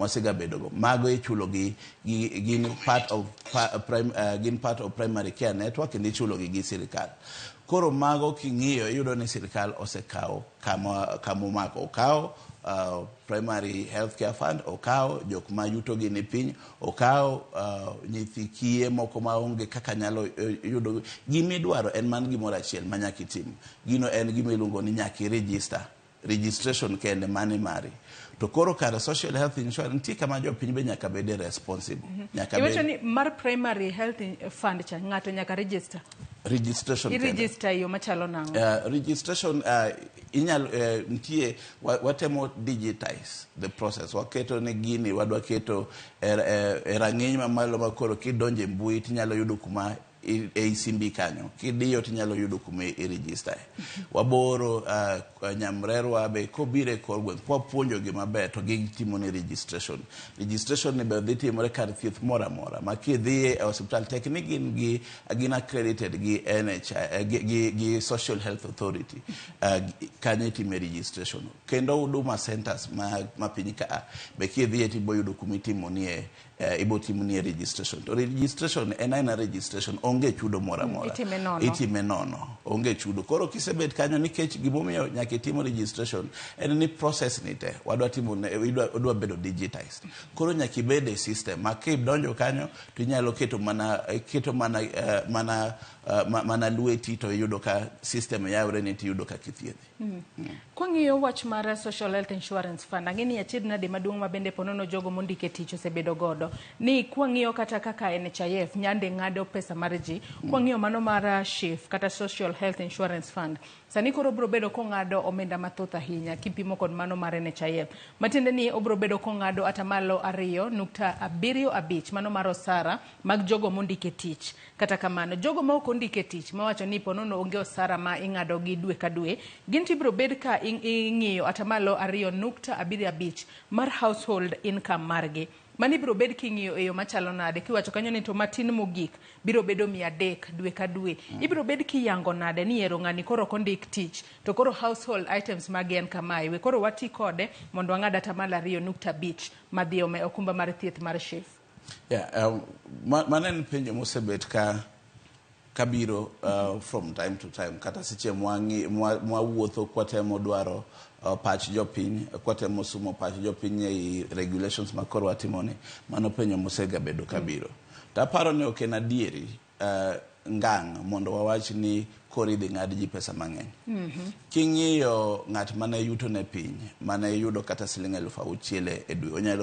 mwasegabedogo mago ichulo gi, gi gin part of pa, prime, gin part of primary care network kendo ichulo gi gi sirikal. Koro mago king'iyo iyudo ni sirikal osekawo kama kamomako okawo primary health care fund, okawo jok ma yutogi ni piny, okawo nyithi kiye moko maonge kaka nyalo yudo. Gimidwaro en man gimoro achiel ma nyaka itim. Gino en gima iluongo ni nyaka i-register. Registration kende mani mari. To koro kar social health insurance nitie kama jopiny be nyaka bede responsible. Nyaka Iwacho bed ni mar primary health fund cha ng'ato nyaka register. Registration kende. I-register e yo machalo nang'o? Registration inyalo nitie watemo digitize the process. Waketo ni gini wadwa keto e rang'iny mamalo ma koro kidonjo e mbui tinyalo yudo kuma ei simbi kanyo kidiyo tinyalo yudo kuma i-register. Waboro nyamrerwa be kobiro e kor gweng' kwapuonjogi maber to gitimo ni registration. Registration ni be dhi timore kar thieth moro amora ma kidhi e osiptal tek ni gin gi gin accredited gi NHI gi Social Health Authority, kanyo itime registration. Kendo Huduma centers ma piny ka be kidhiye tibo yudo kuma itimonie ibo timnie registration. To registration en aena registration, onge chudo moro amora. Itime nono. Itime nono, onge chudo. Koro kisebet kanyo, nikech gimomiyo nyaka itim registration en ni process ni te wadwa timo idwa bedo digitized. Koro nyaka ibed e system ma kidonjo kanyo to inyalo keto mana keto mana mana mana lweti to iyudo ka system yawre ni tiyudo kaka ithiedhi. Kwang'iyo wach mar Social Health Insurance Fund, ang'e ni achiedh nade maduong' ma bende ponono jogo mondike tich osebedo godo. Ni kwang'iyo kata kaka NHIF nyande ng'ado pesa mar ji, kwang'iyo mano mar SHIF kata Social Health Insurance Fund, sani koro obiro bedo kong'ado omenda mathoth ahinya kipimo kod mano mar NHIF. Matiende ni obiro bedo kong'ado atamalo 2.75 mano mar osara mag jogo mondike tich. Kata kamano, jogo ma ok ondike tich mawacho ni ponono onge osara ma ing'ado gi dwe ka dwe, gin to ibiro bed ka ing'iyo atamalo 2.75 mar household income margi. Mano ibiro bed king'iyo e yo machalo nade? Kiwacho kanyo ni to matin mogik biro bedo 300 dwe ka dwe. Ibiro bed kiyango nade ni ero ng'ani koro ok ondik tich to koro household items mage en kamae. We koro wati kode mondo wang'ad atamalo 2.5 madhi e okumba mar thieth mar SHIF. Yeah, mano en penjo mosebet ka kabiro from time to time kata seche mwawuotho kwatemo dwaro pach jopiny, kwatemo sumo pach jopiny ei regulations ma koro watimo ni mano penjo mosegabedo kabiro. To aparo ni ok en adieri ngang' mondo wawach ni koro idhi ng'ad ji pesa mang'eny. King'iyo ng'at mane yuto ne piny mane yudo kata siling 6,000 e dwe onyalo